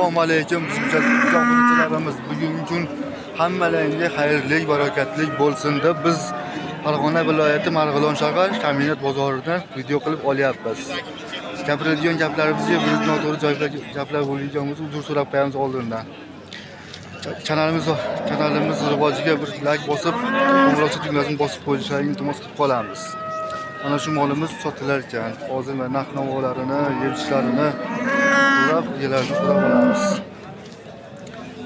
Assalomu alaykum obunachilarimiz. Bugungi kun hammalaringga xayrli, barakatli bo'lsin deb biz Farg'ona viloyati Marg'ilon shahar Ta'minot bozoridan video qilib olyapmiz. Gapiradigan gaplarimizga bir noto'g'ri joylar gaplar bo'lgan bo'lsa, uzr so'rab qo'yamiz oldindan. Kanalimiz rivojiga bir like bosib, qo'ng'iroqcha tugmasini bosib qo'yishlaringni iltimos qilib qolamiz. Mana shu molimiz sotilar ekan. Hozir mana narx navolarini, yetishlarini so'rab, egalarini so'rab olamiz.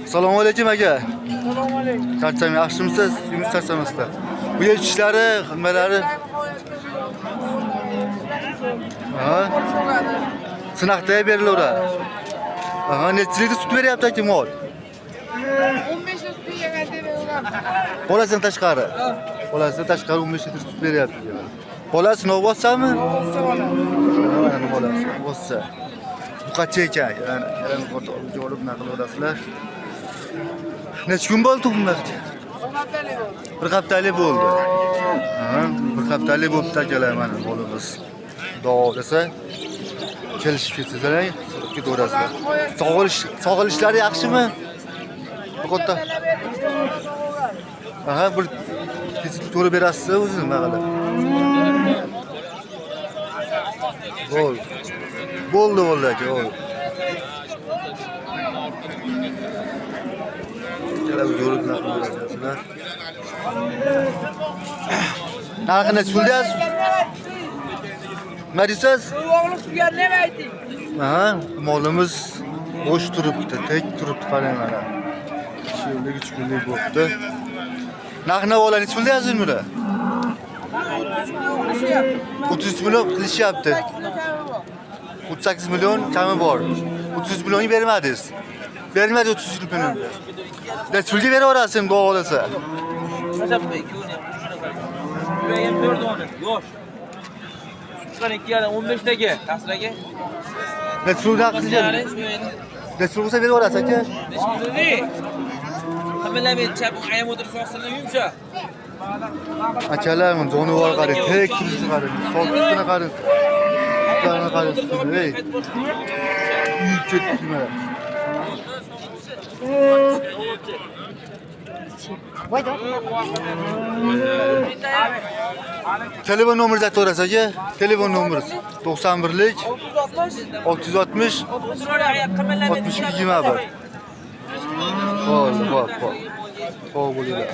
Assalomu alaykum aka. Assalomu alaykum. Charcham yaxshimisiz? Yunus charchamasda. Bu yetishlari, nimalari? Ha? Sinoqda berilaveradi. Aha, necha litr sut beryapti aka mol? 15 ta sut yegan deb. Bolasidan tashqari. Bolasidan tashqari 15 litr sut beryapti. Bolasi novvossami? Mana bolasi novvossa. Buqacha ekan. Mana yarim olib olib nima qilaverasizlar. Necha kun bo'ldi bunlar? Bir haftalik bo'ldi. Ha, bir haftalik bo'libdi akalar, mana bolamiz. Xudo xohlasa kelishib ketsalar, ketaverasizlar. Sog'ilish sog'ilishlari yaxshimi? Bir katta. Aha, bir tezlik to'g'ri berasiz o'zi nima qilib. Bo'ldi. Bo'ldi, bo'ldi aka, bo'ldi. Ikkala ko'rib nima qilaverasizlar. Narxi necha pul deyapsiz? Nima deysiz? O'g'lim turgan nima ayting? Aha, molimiz bo'sh turibdi, tek turibdi, qarang mana. 2 yillik, 3 kunlik bo'libdi. Narx navolar necha pul deyapsiz buni? 33 million qilishyapti. 38 million kami bor. 33 millionga bermadingiz. Bermadi 33 million. Necha pulga beraverasiz endi xudo xohlasa? Yuragim 4 ona, yosh. Chiqqan 2,5 15dagi, tasiragi. Necha pul narx qilishyapti? Necha pul bo'lsa beraverasiz aka? Qimillamaydi, chap ayam o'tirsa ostini yumshoq. Akalar, mana jonivor qarang, tek turishni qarang, solt sutini qarang. Sutlarini qarang, sutini, ey. Uyib ketdi mana. Telefon nomeringizni aytaverasiz aka. Telefon nomeringiz 91lik 660 62 21. Xo'p, xo'p, xo'p. Sog' bo'linglar.